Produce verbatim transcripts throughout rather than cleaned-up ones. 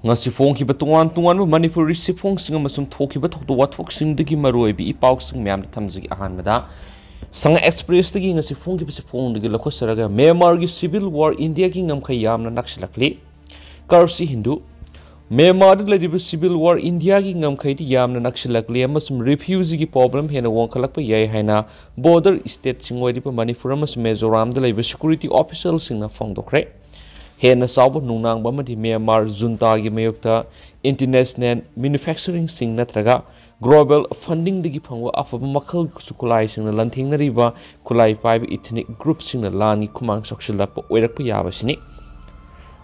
ꯉꯁꯤ ꯐꯣꯡꯈꯤꯕ ꯇꯣꯉꯥꯟ ꯇꯣꯉꯥꯟꯕ ꯃꯅꯤꯄꯨꯔꯤ ꯁꯤꯐꯣꯡꯁꯤꯡ ꯑꯃꯁꯨꯡ ꯊꯣꯛꯈꯤꯕ ꯊꯧꯗꯣꯛ ꯋꯥꯊꯣꯛꯁꯤꯡꯗꯒꯤ ꯃꯔꯨꯑꯣꯏꯕ ꯏ ꯄꯥꯎꯁꯤꯡ ꯃꯌꯥꯝꯗ ꯊꯝꯖꯒꯦ꯫ ꯑꯍꯥꯟꯕꯗ, ꯁꯉꯥꯏ ꯑꯦꯛꯁꯄ꯭ꯔꯦꯁꯇꯒꯤ ꯉꯁꯤ ꯐꯣꯡꯈꯤꯕ ꯁꯤꯐꯣꯡꯗꯒꯤ ꯂꯧꯈꯠꯆꯔꯒ, ꯃ꯭ꯌꯥꯟꯃꯥꯔꯒꯤ civil war ꯏꯟꯗꯤꯌꯥꯒꯤ ꯉꯝꯈꯩ ꯌꯥꯝꯅ ꯅꯛꯁꯤꯜꯂꯛꯂꯤ꯫ ꯀꯥꯔꯁꯤ ꯍꯤꯟꯗꯨ, ꯃ꯭ꯌꯥꯟꯃꯥꯔꯗ ꯂꯩꯔꯤꯕ civil war ꯏꯟꯗꯤꯌꯥꯒꯤ ꯉꯝꯈꯩꯗꯤ ꯌꯥꯝꯅ ꯅꯛꯁꯤꯜꯂꯛꯂꯤ ꯑꯃꯁꯨꯡ refugeeꯒꯤ problem ꯍꯦꯟꯅ ꯋꯥꯡꯈꯠꯂꯛꯄ ꯌꯥꯏ ꯍꯥꯏꯅ border stateꯁꯤꯡ ꯑꯣꯏꯔꯤꯕ ꯃꯅꯤꯄꯨꯔ ꯑꯃꯁꯨꯡ ꯃꯤꯖꯣꯔꯥꯝꯗ ꯂꯩꯕ security officialꯁꯤꯡꯅ ꯐꯣꯡꯗꯣꯛꯈ꯭ꯔꯦ꯫ ꯍꯦꯟꯅ ꯆꯥꯎꯕ ꯅꯨꯡꯅꯥꯡꯕ ꯑꯃꯗꯤ ꯃ꯭ꯌꯥꯟꯃꯥꯔ ꯖꯨꯟꯇꯥꯒꯤ ꯃꯥꯌꯣꯛꯇ international manufacturingꯁꯤꯡ ꯅꯠꯇ꯭ꯔꯒ global fundingꯗꯒꯤ ꯐꯪꯕ ꯑꯐꯕ ꯃꯈꯜ ꯈꯨꯠꯁꯨ ꯈꯨꯠꯂꯥꯏꯁꯤꯡꯅ ꯂꯥꯟꯊꯦꯡꯅꯔꯤꯕ ꯈꯨꯠꯂꯥꯏ ꯄꯥꯏꯕ ethnic groupꯁꯤꯡꯅ ꯂꯥꯟꯒꯤ ꯈꯨꯃꯥꯡ ꯆꯥꯎꯁꯤꯜꯂꯛꯄ ꯑꯣꯏꯔꯛꯄ ꯌꯥꯕꯁꯤꯅꯤ꯫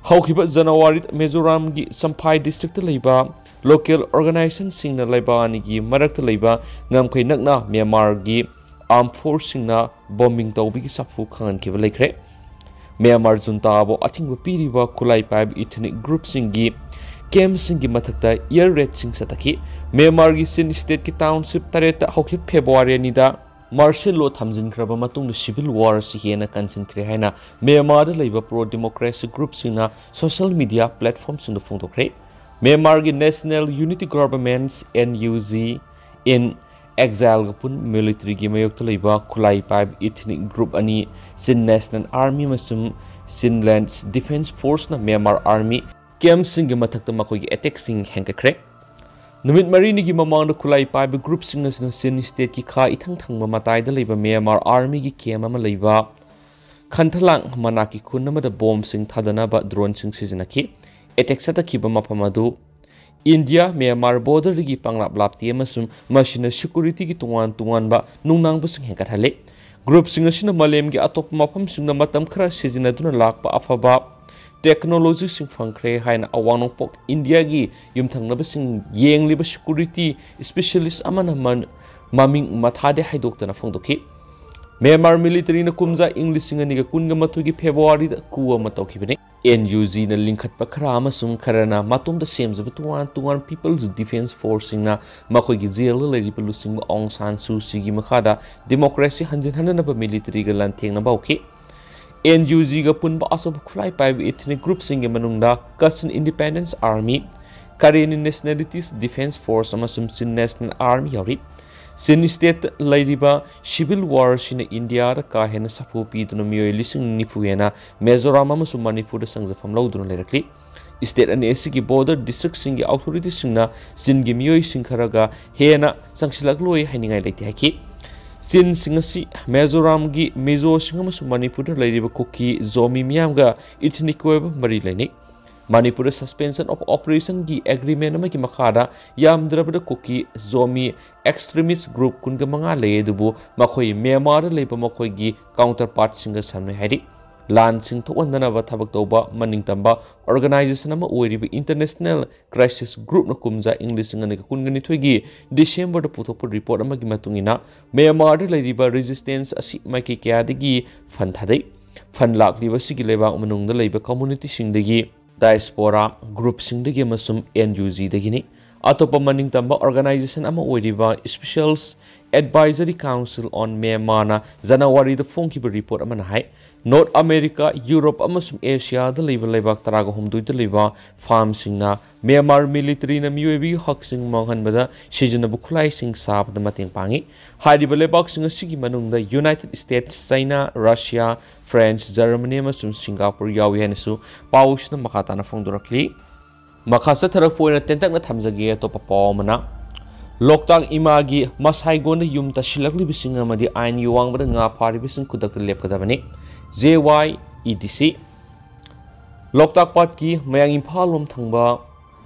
ꯍꯧꯈꯤꯕ ꯖꯅꯋꯥꯔꯤꯗ ꯃꯤꯖꯣꯔꯥꯝꯒꯤ ꯆꯝꯐꯥꯏ districtꯇ ꯂꯩꯕ local organizationꯁꯤꯡꯅ ꯂꯩꯕꯥꯛ ꯑꯅꯤꯒꯤ ꯃꯔꯛꯇ ꯂꯩꯕ ꯉꯝꯈꯩ ꯅꯛꯅ ꯃ꯭ꯌꯥꯟꯃꯥꯔꯒꯤ armed forceꯁꯤꯡꯅ bombing ꯇꯧꯕꯒꯤ ꯁꯥꯐꯨ ꯈꯪꯍꯟꯈꯤꯕ ꯂꯩꯈ꯭ꯔꯦ꯫ ꯃ꯭ꯌꯥꯟꯃꯥꯔ ꯖꯨꯟꯇꯥꯕꯨ ꯑꯊꯤꯡꯕ ꯄꯤꯔꯤꯕ ꯈꯨꯠꯂꯥꯏ ꯄꯥꯏꯕ ethnic groupꯁꯤꯡꯒꯤ campꯁꯤꯡꯒꯤ ꯃꯊꯛꯇ air raidꯁꯤꯡ ꯆꯠꯊꯈꯤ꯫ ꯃ꯭ꯌꯥꯟꯃꯥꯔꯒꯤ ꯆꯤꯟ stateꯀꯤ township ꯇꯔꯦꯠꯇ ꯍꯧꯈꯤꯕ ꯐꯦꯕ꯭ꯔꯨꯋꯥꯔꯤ ꯑꯅꯤꯗ martial law ꯊꯝꯖꯤꯟꯈ꯭ꯔꯕ ꯃꯇꯨꯡꯗ civil war ꯑꯁꯤ ꯍꯦꯟꯅ ꯀꯟꯁꯤꯟꯈ꯭ꯔꯦ ꯍꯥꯏꯅ ꯃ꯭ꯌꯥꯟꯃꯥꯔꯗ ꯂꯩꯕ pro democracy groupꯁꯤꯡꯅ social media platformꯁꯤꯡꯗ ꯐꯣꯡꯗꯣꯛꯈ꯭ꯔꯦ꯫ ꯃ꯭ꯌꯥꯟꯃꯥꯔꯒꯤ National Unity Government's, NUG, in exileꯒ ꯄꯨꯟ militaryꯒꯤ ꯃꯥꯌꯣꯛꯇ ꯂꯩꯕ ꯈꯨꯠꯂꯥꯏ ꯄꯥꯏꯕ ethnic group ꯑꯅꯤ, Chin National Army ꯑꯃꯁꯨꯡ Chin Land Defense Forceꯅ ꯃ꯭ꯌꯥꯟꯃꯥꯔ army campꯁꯤꯡꯒꯤ ꯃꯊꯛꯇ ꯃꯈꯣꯏꯒꯤ attackꯁꯤꯡ ꯍꯦꯟꯒꯠꯈ꯭ꯔꯦ꯫ ꯅꯨꯃꯤꯠ ꯃꯔꯤꯅꯤꯒꯤ ꯃꯃꯥꯡꯗ ꯈꯨꯠꯂꯥꯏ ꯄꯥꯏꯕ groupꯁꯤꯡ ꯑꯁꯤꯅ Chin stateꯀꯤ ꯈꯥ ꯏꯊꯪ ꯊꯪꯕ ꯃꯇꯥꯏꯗ ꯂꯩꯕ ꯃ꯭ꯌꯥꯟꯃꯥꯔ armyꯒꯤ camp ꯑꯃ ꯂꯩꯕ ꯈꯟꯊꯂꯥꯡ ꯃꯅꯥꯛꯀꯤ ꯈꯨꯟ ꯑꯃꯗ bombꯁꯤꯡ ꯊꯥꯗꯅꯕ droneꯁꯤꯡ ꯁꯤꯖꯤꯟꯅꯈꯤ꯫ Attack ꯆꯠꯊꯈꯤꯕ ꯃꯐꯝ ꯑꯗꯨ ꯏꯟꯗꯤꯌꯥ ꯃ꯭ꯌꯥꯟꯃꯥꯔ borderꯗꯒꯤ ꯄꯪꯂꯥꯞ ꯂꯥꯞꯇꯦ ꯑꯃꯁꯨꯡ ꯃꯁꯤꯅ securityꯒꯤ ꯇꯣꯉꯥꯟ ꯇꯣꯉꯥꯟꯕ ꯅꯨꯡꯅꯥꯡꯕꯁꯤꯡ ꯍꯦꯟꯒꯠꯍꯜꯂꯤ꯫ Groupꯁꯤꯡ ꯑꯁꯤꯅ ꯃꯥꯂꯦꯝꯒꯤ ꯑꯇꯣꯞꯄ ꯃꯐꯝꯁꯤꯡꯗ ꯃꯇꯝ ꯈꯔ ꯁꯤꯖꯤꯟꯅꯗꯨꯅ ꯂꯥꯛꯄ ꯑꯐꯕ technologyꯁꯤꯡ ꯐꯪꯈ꯭ꯔꯦ ꯍꯥꯏꯅ ꯑꯋꯥꯡ ꯅꯣꯡꯄꯣꯛ ꯏꯟꯗꯤꯌꯥꯒꯤ ꯌꯨꯝꯊꯪꯅꯕꯁꯤꯡ ꯌꯦꯡꯂꯤꯕ security specialist ꯑꯃꯅ ꯃꯟ-, ꯃꯃꯤꯡ ꯃꯊꯥꯗꯦ ꯍꯥꯏꯗꯣꯛꯇꯅ ꯐꯣꯡꯗꯣꯛꯈꯤ꯫ ꯃ꯭ꯌꯥꯟꯃꯥꯔ militaryꯅ ꯀꯨꯝꯖꯥ ꯏꯪ ꯂꯤꯁꯤꯡ ꯑꯅꯤꯒ ꯀꯨꯟꯒ ꯃꯥꯊꯣꯏꯒꯤ ꯐꯦꯕ꯭ꯔꯨꯋꯥꯔꯤꯗ coup ꯑꯃ ꯇꯧꯈꯤꯕꯅꯤ꯫ NUGꯅ ꯂꯤꯡꯈꯠꯄ ꯈꯔ ꯑꯃꯁꯨꯡ ꯈꯔꯅ ꯃꯇꯣꯝꯇ ꯁꯦꯝꯖꯕ ꯇꯣꯉꯥꯟ ꯇꯣꯉꯥꯟꯕ People's Defence Forceꯁꯤꯡꯅ ꯃꯈꯣꯏꯒꯤ jailꯗ ꯂꯩꯔꯤꯕ ꯂꯨꯆꯤꯡꯕ ꯑꯣꯡ ꯁꯥꯟ ꯁꯨ ꯆꯤꯒꯤ ꯃꯈꯥꯗ democracy ꯍꯟꯖꯤꯟꯍꯟꯅꯅꯕ militaryꯒ ꯂꯥꯟꯊꯦꯡꯅꯕ ꯍꯧꯈꯤ꯫ ꯑꯦꯟ ꯌꯨ ꯖꯤꯒ ꯄꯨꯟꯕ ꯑꯆꯧꯕ ꯈꯨꯠꯂꯥꯏ ꯄꯥꯏꯕ ethnic groupꯁꯤꯡꯒꯤ ꯃꯅꯨꯡꯗ Kachin Independence Army, Karenni Nationalities Defense Force ꯑꯃꯁꯨꯡ Chin National Army ꯌꯥꯎꯔꯤ꯫ ꯆꯤꯟ stateꯇ ꯂꯩꯔꯤꯕ civil war ꯑꯁꯤꯅ ꯏꯟꯗꯤꯌꯥꯗ ꯀꯥ ꯍꯦꯟꯅ ꯁꯥꯐꯨ ꯄꯤꯗꯨꯅ ꯃꯤꯑꯣꯏ ꯂꯤꯁꯤꯡ ꯅꯤꯐꯨ ꯍꯦꯟꯅ ꯃꯤꯖꯣꯔꯥꯝ ꯑꯃꯁꯨꯡ ꯃꯅꯤꯄꯨꯔꯗ ꯆꯪꯖꯐꯝ ꯂꯧꯗꯨꯅ ꯂꯩꯔꯛꯂꯤ꯫ State ꯑꯅꯤ ꯑꯁꯤꯒꯤ border districtꯁꯤꯡꯒꯤ authorityꯁꯤꯡꯅ ꯆꯤꯟꯒꯤ ꯃꯤꯑꯣꯏꯁꯤꯡ ꯈꯔꯒ ꯍꯦꯟꯅ ꯆꯪꯁꯤꯜꯂꯛꯂꯣꯏ ꯍꯥꯏꯅꯤꯡꯉꯥꯏ ꯂꯩꯇꯦ ꯍꯥꯏꯈꯤ꯫ ꯆꯤꯟꯁꯤꯡ ꯑꯁꯤ ꯃꯤꯖꯣꯔꯥꯝꯒꯤ ꯃꯤꯖꯣꯁꯤꯡ ꯑꯃꯁꯨꯡ ꯃꯅꯤꯄꯨꯔꯗ ꯂꯩꯔꯤꯕ ꯀꯨꯀꯤ ꯖꯣꯃꯤ ꯃꯤꯌꯥꯝꯒ ethnic ꯑꯣꯏꯕ ꯃꯔꯤ ꯂꯩꯅꯩ꯫ ꯃꯅꯤꯄꯨꯔꯗ suspension of operationꯒꯤ agreement ꯑꯃꯒꯤ ꯃꯈꯥꯗ ꯌꯥꯝꯗ꯭ꯔꯕꯗ ꯀꯨꯀꯤ ꯖꯣꯃꯤ extremist group ꯀꯨꯟꯒ ꯃꯉꯥ ꯂꯩ, ꯑꯗꯨꯕꯨ ꯃꯈꯣꯏ ꯃ꯭ꯌꯥꯟꯃꯥꯔꯗ ꯂꯩꯕ ꯃꯈꯣꯏꯒꯤ counterpartꯁꯤꯡꯒ ꯁꯝꯅꯩ ꯍꯥꯏꯔꯤ꯫ ꯂꯥꯟꯁꯤꯡ ꯊꯣꯛꯍꯟꯗꯅꯕ ꯊꯕꯛ ꯇꯧꯕ ꯃꯅꯤꯡ ꯇꯝꯕ organization ꯑꯃ ꯑꯣꯏꯔꯤꯕ International Crisis Groupꯅ ꯀꯨꯝꯖꯥ ꯏꯪ ꯂꯤꯁꯤꯡ ꯑꯅꯤꯒ ꯀꯨꯟꯒ ꯅꯤꯊꯣꯏꯒꯤ Decemberꯗ ꯄꯨꯊꯣꯛꯄ report ꯑꯃꯒꯤ ꯃꯇꯨꯡ ꯏꯟꯅ, ꯃ꯭ꯌꯥꯟꯃꯥꯔꯗ ꯂꯩꯔꯤꯕ resistance ꯑꯁꯤ ꯃꯥꯏꯀꯩ ꯀꯌꯥꯗꯒꯤ fund ꯊꯥꯗꯩ꯫ Fund ꯂꯥꯛꯂꯤꯕ ꯑꯁꯤꯒꯤ ꯂꯩꯕꯥꯛ ꯃꯅꯨꯡꯗ ꯂꯩꯕ communityꯁꯤꯡꯗꯒꯤ, diaspora groupꯁꯤꯡꯗꯒꯤ ꯑꯃꯁꯨꯡ ꯑꯦꯟ ꯌꯨ ꯖꯤꯗꯒꯤꯅꯤ꯫ ꯑꯇꯣꯞꯄ ꯃꯅꯤꯡ ꯇꯝꯕ organization ꯑꯃ ꯑꯣꯏꯔꯤꯕ Special Advisory Council on Myanmarꯅ ꯖꯅꯋꯥꯔꯤꯗ ꯐꯣꯡꯈꯤꯕ report ꯑꯃꯅ ꯍꯥꯏ, North America, Europe ꯑꯃꯁꯨꯡ Asiaꯗ ꯂꯩꯕ ꯂꯩꯕꯥꯛ ꯇꯔꯥꯒ ꯍꯨꯝꯗꯣꯏꯗ ꯂꯩꯕ firmꯁꯤꯡꯅ ꯃ꯭ꯌꯥꯟꯃꯥꯔ militaryꯅ ꯃꯤꯑꯣꯏꯕꯒꯤ ꯍꯛꯁꯤꯡ ꯃꯥꯡꯍꯟꯕꯗ ꯁꯤꯖꯤꯟꯅꯕ ꯈꯨꯠꯂꯥꯏꯁꯤꯡ ꯁꯥꯕꯗ ꯃꯇꯦꯡ ꯄꯥꯡꯏ꯫ ꯍꯥꯏꯔꯤꯕ ꯂꯩꯕꯥꯛꯁꯤꯡ ꯑꯁꯤꯒꯤ ꯃꯅꯨꯡꯗ United States, China, Russia, France, Germany ꯑꯃꯁꯨꯡ Singapore ꯌꯥꯎꯏ ꯍꯥꯏꯅꯁꯨ ꯄꯥꯎꯁꯤꯅ ꯃꯈꯥ ꯇꯥꯅ ꯐꯣꯡꯗꯣꯔꯛꯂꯤ꯫ ꯃꯈꯥ ꯆꯠꯊꯔꯛꯄ ꯑꯣꯏꯅ ꯇꯦꯟꯇꯛꯅ ꯊꯝꯖꯒꯦ ꯑꯇꯣꯞꯄ ꯄꯥꯎ ꯑꯃꯅ, ꯂꯣꯛꯇꯥꯛ ꯏꯃꯥꯒꯤ ꯃꯁꯥꯏꯒꯣꯟꯗ ꯌꯨꯝ ꯇꯥꯁꯤꯜꯂꯛꯂꯤꯕꯁꯤꯡ ꯑꯃꯗꯤ ꯑꯥꯏꯟꯒꯤ ꯋꯥꯡꯃꯗ ꯉꯥ ꯐꯥꯔꯤꯕꯁꯤꯡ ꯈꯨꯗꯛꯇ ꯂꯦꯞꯀꯗꯕꯅꯤ꯫ J Y E D C꯫ ꯂꯣꯛꯇꯥꯛ ꯄꯥꯠꯀꯤ ꯃꯌꯥꯡ ꯏꯝꯐꯥꯜ ꯂꯣꯝ ꯊꯪꯕ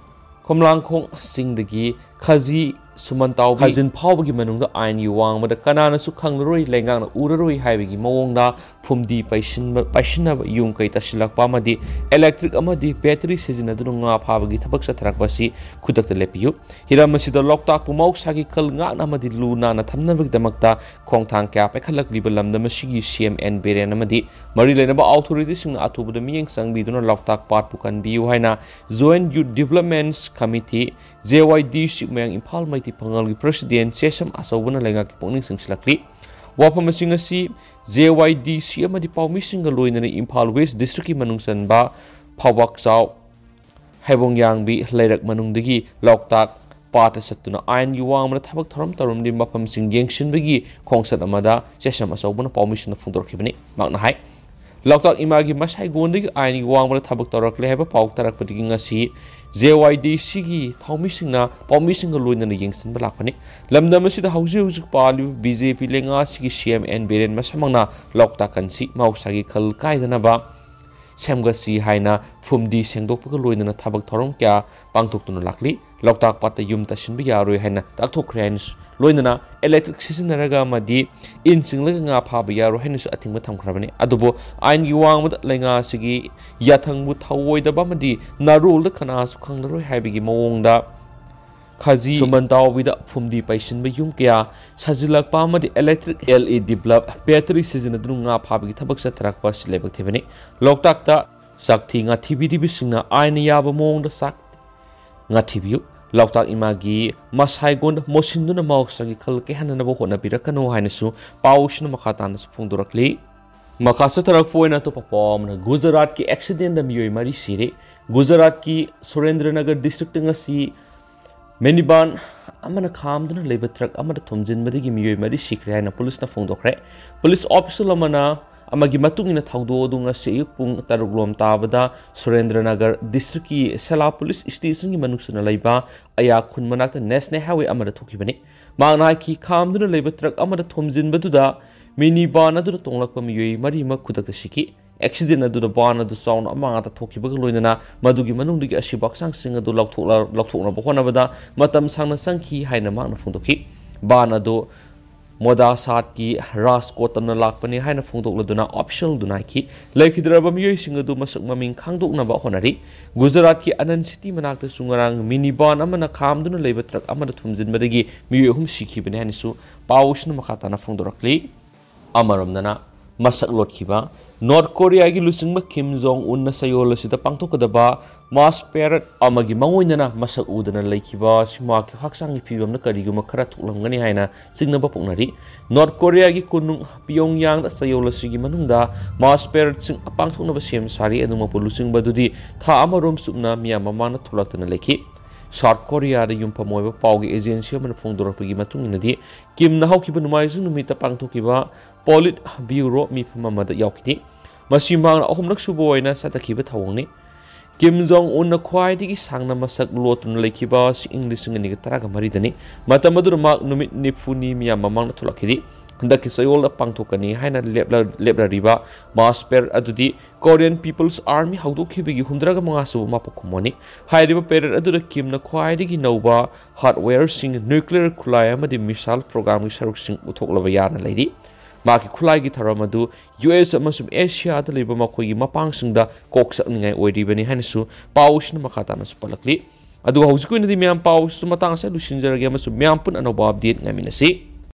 ꯈꯣꯝꯂꯥꯡꯈꯣꯡ ꯆꯤꯡꯗꯒꯤ ꯈꯖꯤ ꯁꯨꯃꯟꯇꯥꯎꯕꯤ ꯈꯥꯖꯤꯟ ꯐꯥꯎꯕꯒꯤ ꯃꯅꯨꯡꯗ ꯑꯥꯏꯟꯒꯤ ꯋꯥꯡꯃꯗ ꯀꯅꯥꯅꯁꯨ ꯈꯪꯂꯔꯣꯏ, ꯂꯩꯉꯥꯛꯅ ꯎꯔꯔꯣꯏ ꯍꯥꯏꯕꯒꯤ ꯃꯑꯣꯡꯗ ꯐꯨꯝꯗꯤ ꯄꯩꯁꯤꯟꯕ, ꯄꯩꯁꯤꯟꯅꯕ ꯌꯨꯝ ꯀꯩ ꯇꯥꯁꯤꯜꯂꯛꯄ ꯑꯃꯗꯤ electric ꯑꯃꯗꯤ battery ꯁꯤꯖꯤꯟꯅꯗꯨꯅ ꯉꯥ ꯐꯥꯕꯒꯤ ꯊꯕꯛ ꯆꯠꯊꯔꯛꯄ ꯑꯁꯤ ꯈꯨꯗꯛꯇ ꯂꯦꯞꯄꯤꯌꯨ꯫ ꯍꯤꯔꯝ ꯑꯁꯤꯗ ꯂꯣꯛꯇꯥꯛꯄꯨ ꯃꯍꯧꯁꯥꯒꯤ ꯈꯜ ꯉꯥꯛꯅ ꯑꯃꯗꯤ ꯂꯨ ꯅꯥꯟꯅ ꯊꯝꯅꯕꯒꯤꯗꯃꯛꯇ ꯈꯣꯡꯊꯥꯡ ꯀꯌꯥ ꯄꯥꯏꯈꯠꯂꯛꯂꯤꯕ ꯂꯝꯗꯝ ꯑꯁꯤꯒꯤ C M N ꯕꯤꯔꯦꯟ ꯑꯃꯗꯤ ꯃꯔꯤ ꯂꯩꯅꯕ authorityꯁꯤꯡꯅ ꯑꯊꯨꯕꯗ ꯃꯤꯠꯌꯦꯡ ꯆꯪꯕꯤꯗꯨꯅ ꯂꯣꯛꯇꯥꯛ ꯄꯥꯠꯄꯨ ꯀꯟꯕꯤꯌꯨ ꯍꯥꯏꯅ Joint Youth Developments Committee, J Y D C ꯃꯌꯥꯡ ꯏꯝꯐꯥꯜ ꯃꯩꯇꯩ ꯄꯪꯒꯜꯒꯤ president ꯆꯦꯁꯝ ꯑꯆꯧꯕꯅ ꯂꯩꯉꯥꯛꯀꯤ ꯄꯨꯛꯅꯤꯡ ꯆꯤꯡꯁꯤꯜꯂꯛꯂꯤ꯫ ꯋꯥꯐꯝꯁꯤꯡ ꯑꯁꯤ ꯖꯦ ꯋꯥꯏ ꯗꯤ ꯁꯤ ꯑꯃꯗꯤ ꯄꯥꯎꯃꯤꯁꯤꯡꯒ ꯂꯣꯏꯅꯅ ꯏꯝꯐꯥꯜ ꯋꯦꯁ ꯗꯤꯁꯇ꯭ꯔꯤꯛꯀꯤ ꯃꯅꯨꯡ ꯆꯟꯕ ꯐꯥꯎꯕꯥꯛꯆꯥꯎ, ꯍꯩꯕꯣꯡꯌꯥꯡꯕꯤ ꯂꯩꯔꯛ ꯃꯅꯨꯡꯗꯒꯤ ꯂꯣꯛꯇꯥꯛ ꯄꯥꯠꯇ ꯆꯠꯇꯨꯅ ꯑꯥꯏꯟꯒꯤ ꯋꯥꯡꯃꯗ ꯊꯕꯛ ꯊꯧꯔꯝ ꯇꯧꯔꯝꯂꯤ ꯃꯐꯝꯁꯤꯡ ꯌꯦꯡꯁꯤꯟꯕꯒꯤ ꯈꯣꯡꯆꯠ ꯑꯃꯗ ꯆꯦꯁꯝ ꯑꯆꯧꯕꯅ ꯄꯥꯎꯃꯤꯁꯤꯡꯅ ꯐꯣꯡꯗꯣꯔꯛꯈꯤꯕꯅꯤ꯫ ꯃꯍꯥꯛꯅ ꯍꯥꯏ, ꯂꯣꯛꯇꯥꯛ ꯏꯃꯥꯒꯤ ꯃꯁꯥꯏꯒꯣꯟꯗꯒꯤ ꯑꯥꯏꯟꯒꯤ ꯋꯥꯡꯃꯗ ꯊꯕꯛ ꯇꯧꯔꯛꯂꯦ ꯍꯥꯏꯕ ꯄꯥꯎ ꯇꯥꯔꯛꯄꯗꯒꯤ ꯉꯁꯤ ꯖꯦ ꯋꯥꯏ ꯗꯤ ꯁꯤꯒꯤ ꯊꯧꯃꯤꯁꯤꯡꯅ ꯄꯥꯎꯃꯤꯁꯤꯡꯒ ꯂꯣꯏꯅꯅ ꯌꯦꯡꯁꯤꯟꯕ ꯂꯥꯛꯄꯅꯤ꯫ ꯂꯝꯗꯝ ꯑꯁꯤꯗ ꯍꯧꯖꯤꯛ ꯍꯧꯖꯤꯛ ꯄꯥꯜꯂꯤꯕ ꯕꯤ ꯖꯦ ꯄꯤ ꯂꯩꯉꯥꯛ ꯑꯁꯤꯒꯤ ꯁꯤ ꯑꯦꯝ ꯑꯦꯟ ꯕꯤꯔꯦꯟ ꯃꯁꯥꯃꯛꯅ ꯂꯣꯛꯇꯥꯛ ꯀꯟꯁꯤ ꯃꯍꯧꯁꯥꯒꯤ ꯈꯜ ꯀꯥꯏꯗꯅꯕ ꯁꯦꯝꯒꯠꯁꯤ ꯍꯥꯏꯅ ꯐꯨꯝꯗꯤ ꯁꯦꯡꯗꯣꯛꯄꯒ ꯂꯣꯏꯅꯅ ꯊꯕꯛ ꯊꯧꯔꯝ ꯀꯌꯥ ꯄꯥꯡꯊꯣꯛꯇꯨꯅ ꯂꯥꯛꯂꯤ꯫ ꯂꯣꯛꯇꯥꯛ ꯄꯥꯠꯇ ꯌꯨꯝ ꯇꯥꯁꯤꯟꯕ ꯌꯥꯔꯣꯏ ꯍꯥꯏꯅ ꯇꯥꯛꯊꯣꯛꯈ꯭ꯔꯦ ꯍꯥꯏꯅꯁꯨ, ꯂꯣꯏꯅꯅ ꯏꯂꯦꯛꯇ꯭ꯔꯤꯛ ꯁꯤꯖꯤꯟꯅꯔꯒ ꯑꯃꯗꯤ ꯏꯟ ꯆꯤꯡꯂꯒ ꯉꯥ ꯐꯥꯕ ꯌꯥꯔꯣꯏ ꯍꯥꯏꯅꯁꯨ ꯑꯊꯤꯡꯕ ꯊꯝꯈ꯭ꯔꯕꯅꯤ꯫ ꯑꯗꯨꯕꯨ ꯑꯥꯏꯟꯒꯤ ꯋꯥꯡꯃꯗ ꯂꯩꯉꯥꯛ ꯑꯁꯤꯒꯤ ꯌꯥꯊꯪꯕꯨ ꯊꯧꯑꯣꯏꯗꯕ ꯑꯃꯗꯤ ꯅꯥꯔꯣꯜꯗ ꯀꯅꯥꯁꯨ ꯈꯪꯂꯔꯣꯏ ꯍꯥꯏꯕꯒꯤ ꯃꯑꯣꯡꯗ ꯈꯖꯤ ꯁꯨꯃꯟ ꯇꯥꯎꯕꯤꯗ ꯐꯨꯝꯗꯤ ꯄꯩꯁꯤꯟꯕ ꯌꯨꯝ ꯀꯌꯥ ꯁꯥꯖꯤꯜꯂꯛꯄ ꯑꯃꯗꯤ ꯏꯂꯦꯛꯇ꯭ꯔꯤꯛ ꯑꯦꯜ ꯏ ꯗꯤ ꯕꯜꯕ ꯕꯦꯇꯔꯤ ꯁꯤꯖꯤꯟꯅꯗꯨꯅ ꯉꯥ ꯐꯥꯕꯒꯤ ꯊꯕꯛ ꯆꯠꯊꯔꯛꯄ ꯑꯁꯤ ꯂꯥꯏꯕꯛ ꯊꯤꯕꯅꯤ꯫ ꯂꯣꯛꯇꯥꯛꯇ ꯆꯥꯛꯊꯤ ꯉꯥꯊꯤꯕꯤꯔꯤꯕꯁꯤꯡꯅ ꯑꯥꯏꯟꯅ ꯌꯥꯕ ꯃꯑꯣꯡꯗ ꯆꯥꯛ ꯉꯥꯊꯤꯕꯤꯌꯨ꯫ ꯂꯣꯛꯇꯥꯛ ꯏꯃꯥꯒꯤ ꯃꯁꯥꯏꯒꯣꯟ ꯃꯣꯠꯁꯤꯟꯗꯨꯅ ꯃꯍꯧꯁꯥꯒꯤ ꯈꯜ ꯀꯥꯏꯍꯟꯅꯅꯕ ꯍꯣꯠꯅꯕꯤꯔꯛꯀꯅꯨ ꯍꯥꯏꯅꯁꯨ ꯄꯥꯎꯁꯤꯅ ꯃꯈꯥ ꯇꯥꯅꯁꯨ ꯐꯣꯡꯗꯣꯔꯛꯂꯤ꯫ ꯃꯈꯥ ꯆꯠꯊꯔꯛꯄ ꯑꯣꯏꯅ ꯑꯇꯣꯞꯄ ꯄꯥꯎ ꯑꯃꯅ ꯒꯨꯖꯔꯥꯠꯀꯤ ꯑꯦꯛꯁꯤꯗꯦꯟꯗ ꯃꯤꯑꯣꯏ ꯃꯔꯤ ꯁꯤꯔꯦ꯫ ꯒꯨꯖꯔꯥꯠꯀꯤ ꯁꯨꯔꯦꯟꯗ꯭ꯔꯅꯒꯔ ꯗꯤꯁꯇ꯭ꯔꯤꯛꯇ ꯉꯁꯤ ꯃꯤꯅꯤꯕꯥꯟ ꯑꯃꯅ ꯈꯥꯝꯗꯨꯅ ꯂꯩꯕ ꯇ꯭ꯔꯛ ꯑꯃꯗ ꯊꯣꯝꯖꯤꯟꯕꯗꯒꯤ ꯃꯤꯑꯣꯏ ꯃꯔꯤ ꯁꯤꯈ꯭ꯔꯦ ꯍꯥꯏꯅ ꯄꯨꯂꯤꯁꯅ ꯐꯣꯡꯗꯣꯛꯈ꯭ꯔꯦ꯫ ꯄꯨꯂꯤꯁ ꯑꯣꯐꯤꯁꯤꯌꯦꯜ ꯑꯃꯅ ꯑꯃꯒꯤ ꯃꯇꯨꯡ ꯏꯟꯅ ꯊꯧꯗꯣꯛ ꯑꯗꯨ ꯉꯁꯤ ꯑꯌꯨꯛ ꯄꯨꯡ ꯇꯔꯨꯛ ꯂꯣꯝ ꯇꯥꯕꯗ ꯁꯨꯔꯦꯟꯗ꯭ꯔꯅꯒꯔ ꯗꯤꯁꯇ꯭ꯔꯤꯛꯀꯤ ꯁꯦꯂꯥ ꯄꯨꯂꯤꯁ ꯁ꯭ꯇꯦꯁꯟꯒꯤ ꯃꯅꯨꯡ ꯆꯟꯅ ꯂꯩꯕ ꯑꯌꯥ ꯈꯨꯟ ꯃꯅꯥꯛꯇ ꯅꯦꯁꯅꯦꯜ ꯍꯥꯏꯋꯦ ꯑꯃꯗ ꯊꯣꯛꯈꯤꯕꯅꯤ꯫ ꯃꯍꯥꯛꯅ ꯍꯥꯏꯈꯤ, ꯈꯥꯝꯗꯨꯅ ꯂꯩꯕ ꯇ꯭ꯔꯛ ꯑꯃꯗ ꯊꯣꯝꯖꯤꯟꯕꯗꯨꯗ ꯃꯤꯅꯤ ꯕꯥꯟ ꯑꯗꯨꯗ ꯇꯣꯡꯂꯛꯄ ꯃꯤꯑꯣꯏ ꯃꯔꯤꯃꯛ ꯈꯨꯗꯛꯇ ꯁꯤꯈꯤ꯫ ꯑꯦꯛꯁꯤꯗꯦꯟ ꯑꯗꯨꯗ ꯕꯥꯟ ꯑꯗꯨ ꯆꯥꯎꯅ ꯑꯃꯥꯡ ꯑꯇꯥ ꯊꯣꯛꯈꯤꯕꯒ ꯂꯣꯏꯅꯅ ꯃꯗꯨꯒꯤ ꯃꯅꯨꯡꯗꯒꯤ ꯑꯁꯤꯕ ꯍꯛꯆꯥꯡꯁꯤꯡ ꯑꯗꯨ ꯂꯧꯊꯣꯛꯂ-, ꯂꯧꯊꯣꯛꯅꯕ ꯍꯣꯠꯅꯕꯗ ꯃꯇꯝ ꯁꯥꯡꯅ ꯆꯪꯈꯤ ꯍꯥꯏꯅ ꯃꯍꯥꯛꯅ ꯐꯣꯡꯗꯣꯛꯈꯤ꯫ ꯕꯥꯟ ꯑꯗꯨ ꯃꯣꯗꯥꯁꯥꯠꯀꯤ ꯔꯥꯖꯀꯣꯠ ꯇꯝꯅ ꯂꯥꯛꯄꯅꯤ ꯍꯥꯏꯅ ꯐꯣꯡꯗꯣꯛꯂꯗꯨꯅ ꯑꯣꯐꯤꯁꯤꯌꯦꯜꯗꯨꯅ ꯍꯥꯏꯈꯤ꯫ ꯂꯩꯈꯤꯗ꯭ꯔꯕ ꯃꯤꯑꯣꯏꯁꯤꯡ ꯑꯗꯨ ꯃꯁꯛ ꯃꯃꯤꯡ ꯈꯪꯗꯣꯛꯅꯕ ꯍꯣꯠꯅꯔꯤ꯫ ꯒꯨꯖꯔꯥꯠꯀꯤ ꯑꯅꯟ ꯁꯤꯇꯤ ꯃꯅꯥꯛꯇꯁꯨ ꯉꯔꯥꯡ ꯃꯤꯅꯤ ꯕꯥꯟ ꯑꯃꯅ ꯈꯥꯝꯗꯨꯅ ꯂꯩꯕ ꯇ꯭ꯔꯛ ꯑꯃꯗ ꯊꯣꯝꯖꯤꯟꯕꯗꯒꯤ ꯃꯤꯑꯣꯏ ꯑꯍꯨꯝ ꯁꯤꯈꯤꯕꯅꯤ ꯍꯥꯏꯅꯁꯨ ꯄꯥꯎꯁꯤꯅ ꯃꯈꯥ ꯇꯥꯅ ꯐꯣꯡꯗꯣꯔꯛꯂꯤ꯫ ꯑꯃꯔꯣꯝꯗꯅ ꯃꯁꯛ ꯂꯣꯠꯈꯤꯕ꯫ ꯅꯣꯔꯠ ꯀꯣꯔꯤꯌꯥꯒꯤ ꯂꯨꯆꯤꯡꯕ ꯀꯤꯝ ꯖꯣꯡ ꯎꯟꯅ ꯆꯌꯣꯜ ꯑꯁꯤꯗ ꯄꯥꯡꯊꯣꯛꯀꯗꯕ ꯃꯥꯁ ꯄꯦꯔꯦꯗ ꯑꯃꯒꯤ ꯃꯥꯡꯑꯣꯏꯅꯅ ꯃꯁꯛ ꯎꯗꯅ ꯂꯩꯈꯤꯕ ꯑꯁꯤ ꯃꯍꯥꯛꯀꯤ ꯍꯛꯆꯥꯡꯒꯤ ꯐꯤꯕꯝꯗ ꯀꯔꯤꯒꯨꯝꯕ ꯈꯔ ꯊꯣꯛꯂꯝꯒꯅꯤ ꯍꯥꯏꯅ ꯆꯤꯡꯅꯕ ꯄꯣꯛꯅꯔꯤ꯫ ꯅꯣꯔꯠ ꯀꯣꯔꯤꯌꯥꯒꯤ ꯀꯣꯅꯨꯡ ꯄꯤꯌꯣꯡꯌꯥꯡꯗ ꯆꯌꯣꯜ ꯑꯁꯤꯒꯤ ꯃꯅꯨꯡꯗ ꯃꯥꯁ ꯄꯦꯔꯦꯗꯁꯤꯡ ꯄꯥꯡꯊꯣꯛꯅꯕ ꯁꯦꯝ ꯁꯥꯔꯤ꯫ ꯑꯗꯨꯃꯛꯄꯨ ꯂꯨꯆꯤꯡꯕ ꯑꯗꯨꯗꯤ ꯊꯥ ꯑꯃꯔꯣꯝ ꯆꯨꯞꯅ ꯃꯤꯌꯥꯝ ꯃꯃꯥꯡꯗ ꯊꯣꯛꯂꯛꯇꯅ ꯂꯩꯈꯤ꯫ ꯁꯥꯎꯠ ꯀꯣꯔꯤꯌꯥꯗ ꯌꯨꯝꯐꯝ ꯑꯣꯏꯕ ꯄꯥꯎꯒꯤ ꯑꯦꯖꯦꯟꯁꯤ ꯑꯃꯅ ꯐꯣꯡꯗꯣꯔꯛꯄꯒꯤ ꯃꯇꯨꯡ ꯏꯟꯅꯗꯤ, ꯀꯤꯝꯅ ꯍꯧꯈꯤꯕ ꯅꯣꯡꯃꯥꯏꯖꯤꯡ ꯅꯨꯃꯤꯠꯇ ꯄꯥꯡꯊꯣꯛꯈꯤꯕ ꯄꯣꯂꯤꯠ ꯕ꯭ꯌꯨꯔꯣ ꯃꯤꯐꯝ ꯑꯃꯗ ꯌꯥꯎꯈꯤꯗꯦ꯫ ꯃꯁꯤ ꯃꯍꯥꯛꯅ ꯑꯍꯨꯝꯂꯛ ꯁꯨꯕ ꯑꯣꯏꯅ ꯆꯠꯊꯈꯤꯕ ꯊꯧꯑꯣꯡꯅꯤ꯫ ꯀꯤꯝ ꯖꯣꯡ ꯎꯟꯅ ꯈ꯭ꯋꯥꯏꯗꯒꯤ ꯁꯥꯡꯅ ꯃꯁꯛ ꯂꯣꯠꯇꯨꯅ ꯂꯩꯈꯤꯕ ꯑꯁꯤ ꯏꯪ ꯂꯤꯁꯤꯡ ꯑꯅꯤꯒ ꯇꯔꯥꯒ ꯃꯔꯤꯗꯅꯤ꯫ ꯃꯇꯝ ꯑꯗꯨꯗ ꯃꯍꯥꯛ ꯅꯨꯃꯤꯠ ꯅꯤꯐꯨꯅꯤ ꯃꯤꯌꯥꯝ ꯃꯃꯥꯡꯗ ꯊꯣꯛꯂꯛꯈꯤꯗꯦ꯫ ꯍꯟꯗꯛꯀꯤ ꯆꯌꯣꯜꯗ ꯄꯥꯡꯊꯣꯛꯀꯅꯤ ꯍꯥꯏꯅ ꯂꯦꯞꯂ-, ꯂꯦꯞꯂꯔꯤꯕ ꯃꯥꯁ ꯄꯦꯔꯦꯗ ꯑꯗꯨꯗꯤ ꯀꯣꯔꯤꯌꯟ ꯄꯤꯄꯜꯁ ꯑꯥꯔꯃꯤ ꯍꯧꯗꯣꯛꯈꯤꯕꯒꯤ ꯍꯨꯝꯗ꯭ꯔꯥꯒ ꯃꯉꯥ ꯁꯨꯕ ꯃꯄꯣꯛ ꯀꯨꯝꯑꯣꯟꯅꯤ꯫ ꯍꯥꯏꯔꯤꯕ ꯄꯦꯔꯦꯗ ꯑꯗꯨꯗ ꯀꯤꯝꯅ ꯈ꯭ꯋꯥꯏꯗꯒꯤ ꯅꯧꯕ ꯍꯥꯔꯗꯋꯦꯌꯔꯁꯤꯡ, ꯅ꯭ꯌꯨꯀ꯭ꯂꯤꯌꯔ ꯈꯨꯠꯂꯥꯏ ꯑꯃꯗꯤ ꯃꯤꯁꯥꯏꯜ ꯄ꯭ꯔꯣꯒ꯭ꯔꯥꯝꯒꯤ ꯁꯔꯨꯛꯁꯤꯡ ꯎꯠꯊꯣꯛꯂꯕ ꯌꯥꯅ ꯂꯩꯔꯤ꯫ ꯃꯍꯥꯛꯀꯤ ꯈꯨꯠꯂꯥꯏꯒꯤ ꯊꯧꯔꯝ ꯑꯗꯨ ꯌꯨ ꯑꯦꯁ ꯑꯃꯁꯨꯡ ꯑꯦꯁꯤꯌꯥꯗ ꯂꯩꯕ ꯃꯈꯣꯏꯒꯤ ꯃꯄꯥꯡꯁꯤꯡꯗ ꯀꯣꯛ ꯆꯠꯅꯤꯡꯉꯥꯏ ꯑꯣꯏꯔꯤꯕꯅꯤ ꯍꯥꯏꯅꯁꯨ ꯄꯥꯎꯁꯤꯅ ꯃꯈꯥ ꯇꯥꯅꯁꯨ ꯄꯜꯂꯛꯂꯤ꯫ ꯑꯗꯨꯒ ꯍꯧꯖꯤꯛꯀꯤ ꯑꯣꯏꯅꯗꯤ ꯃꯌꯥꯝ ꯄꯥꯎꯁꯤꯁꯨ ꯃꯇꯥꯡ ꯑꯁꯤꯗ ꯂꯣꯏꯁꯤꯟꯖꯔꯒꯦ ꯑꯃꯁꯨꯡ ꯃꯌꯥꯝ ꯄꯨꯟꯅ ꯑꯅꯧꯕ ꯑꯞꯗꯦꯠ ꯉꯥꯏꯃꯤꯟꯅꯁꯤ꯫